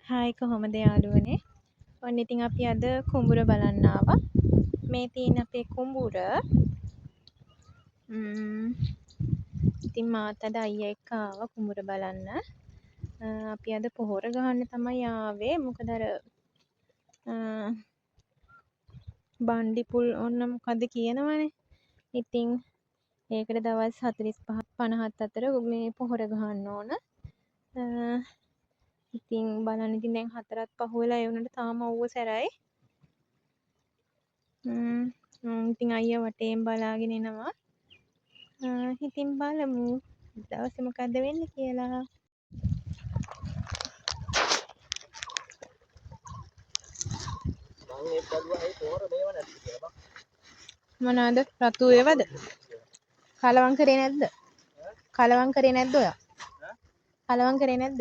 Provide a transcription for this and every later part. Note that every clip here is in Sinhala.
හායි, කොහොමද යාළුවනේ? ඔන්න ඉතින් අපි අද කුඹුර බලන්න ආවා. මේ තියෙන අපේ කුඹුර. ඉතින් මාත් අද අයියා එක්ක ආවා කුඹුර බලන්න. අපි අද පොහොර ගහන්න තමයි ආවේ. මොකද අර බණ්ඩි පුල් ඔන්න මොකද්ද කියනවනේ. ඉතින් ඒකට දවස් 45 50ත් අතර මේ පොහොර ගහන්න ඕන. ඉතින් බලන්න, ඉතින් දැන් හතරත් පහුවෙලා, ඒ වුණාට තාම අවුව සැරයි. ඉතින් අයියා වටේම බලාගෙන එනවා. ඉතින් බලමු දවසේ මොකද්ද වෙන්නේ කියලා. මං ඒත් බැලුවා ඒ පොහොර මේව නැද්ද කියලා බං. මොනවාද? රතු ඒවද? කලවම් කරේ නැද්ද? කලවම් කරේ නැද්ද ඔයා? කලවම් කරේ නැද්ද?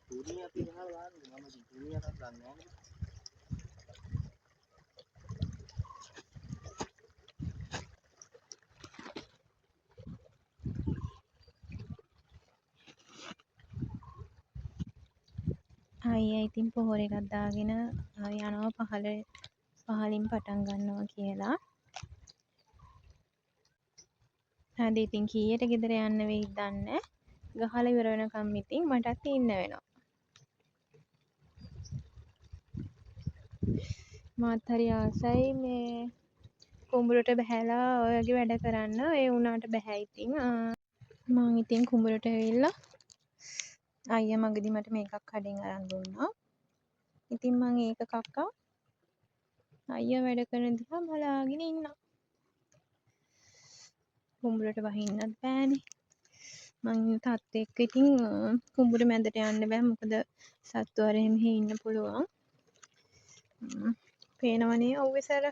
තුනී අපි ගහලා දාන්නේ, මම ඉතින් තුනී එකක් දන්නේ නැහැ නේ. අයියා ඉතින් පොහොර එකක් දාගෙන යනවා පහලින් පටන් ගන්නවා කියලා. අද ඉතින් කීයට ගෙදර යන්න වෙයිද දන්නේ නෑ. ගහලා ඉවර වෙනකම් ඉතින් මටත් ඉන්න වෙනවා. මාත් හරි ආසයි මේ කුඹුරට බහැලා ඔය වගේ වැඩ කරන්න. ඒ වුණාට බැහැ ඉතින්. මං ඉතින් කුඹුරට ඇවිල්ලා අයියා මගදී මට මේකක් කඩෙන් අරන් දුන්නා. ඉතින් මං ඒක කක්කා අයියා වැඩ කරන දිහා බලාගෙන ඉන්නවා. කුඹුරට වහින්නත් බෑනේ. මං ඉන්න තත්ත්වෙ එක්ක ඉතින් කුඹුර මැදට යන්න බෑ. මොකද සත්තු අර එහෙම එහෙ ඉන්න පුළුවන්. පේනවනේ අවුවේ සැර.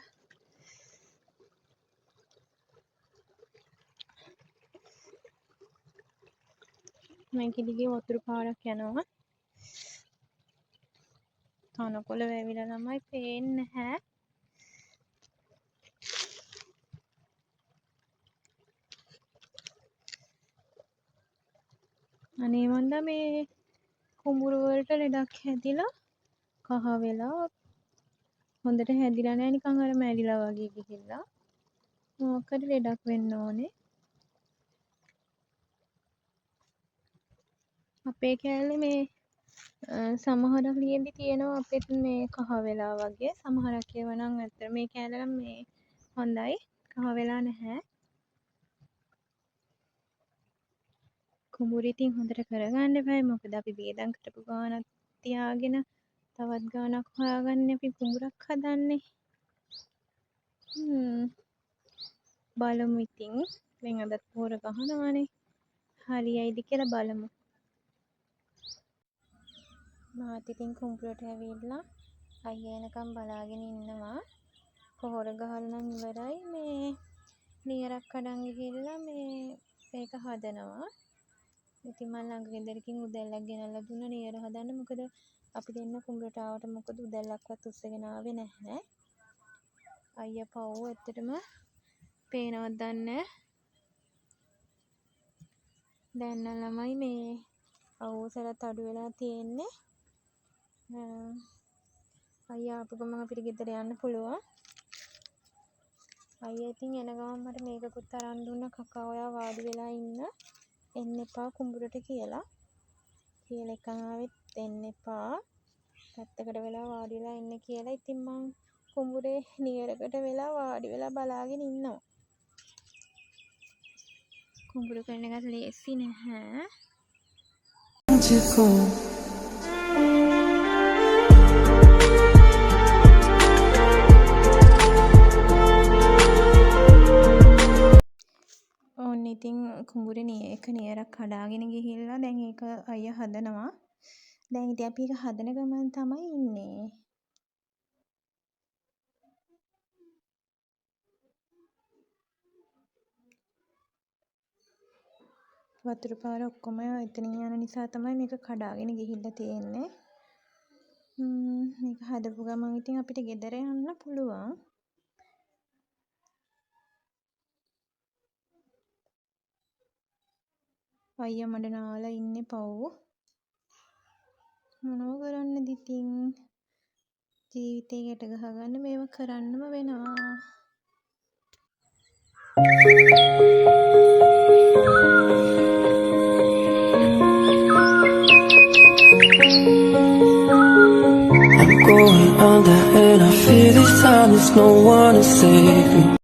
මේකෙ දිගේ වතුර පාරක් යනවා. තනකොළ වැවිලා ළමයි පේන්නේ නැහැ. අනේ මන්දා මේ කුඹුරු වලට ලෙඩක් හැදිලා කහ වෙලා හොඳට හැදිලා නෑ, නිකන් අර මැරිලා වගේ ගිහිල්ලා. මොකක් හරි ලෙඩක් වෙන්න ඕනේ. අපේ කෑල්ලේ මේ සමහරක් ලියඳි තියෙනවා අපෙත් මේ කහ වෙලා වගේ. සමහරක් ඒවා නම් ඇත්තට මේ කෑල්ල නම් මේ හොඳයි, කහ වෙලා නැහැ. කුඹුර ඉතින් හොඳට කරගන්න එපායි. මොකද අපි වියදම් කරපු ගාණක් තියාගෙන තවත් ගාණක් හොයාගන්න අපි කුඹුරක් හදන්නේ. බලමු ඉතින්. දැන් අදත් පොහොර ගහනවානේ. හරියයිද කියලා බලමු. මාත් ඉතින් කුඹුරට ඇවිල්ලා අයියා එනකම් බලාගෙන ඉන්නවා. පොහොර ගහලා නම් ඉවරයි. මේ නියරක් කඩන් ගිහිල්ලා මේ මේක හදනවා. ඉතින් මං ළඟ ගෙදරකින් උදැල්ලක් ගෙනල්ලා දුන්නා නියර හදන්න. මොකද අපි දෙන්න කුඹුරට ආවට මොකද උදැල්ලක්වත් උස්සගෙන ආවේ නැහැ. අයියා පව් ඇත්තටම පේනවද දන්නේ නැහැ. දැන් නම් ළමයි මේ අවුව සැරත් අඩු වෙලා තියෙන්නේ. අයියා ආපු ගමන් අපිට ගෙදර යන්න පුළුවන්. අයියා ඉතින් එන ගමන් මට මේකකුත් අරන් දුන්නා, කකා ඔයා වාඩි වෙලා ඉන්න එන්න එපා කුඹුරට කියලා. කියලා එකන් ආවෙත් එන්න එපා, පැත්තකට වෙලා වාඩි වෙලා ඉන්න කියලා. ඉතින් මං කුඹුරේ නියරකට වෙලා වාඩි වෙලා බලාගෙන ඉන්නවා. කුඹුර කරන එකත් ලේසි නැහැ. ඔන්න ඉතින් කුඹුරේ එක නියරක් කඩාගෙන ගිහිල්ලා දැන් ඒක අයියා හදනවා. දැන් ඉතින් අපි ඒක හදන ගමන් තමයි ඉන්නේ. වතුර පාර ඔක්කොම එතනින් යන නිසා තමයි මේක කඩාගෙන ගිහිල්ලා තියෙන්නේ. මේක හදපු ගමන් ඉතින් අපිට ගෙදර යන්න පුළුවන්. අයියා මඩ නාලා ඉන්නේ පව්. මොනව කරන්නද ඉතින්. ජීවිතේ ගැට ගහගන්න මේව කරන්නම වෙනවා. I'm going under and I feel this time there's no one to save me.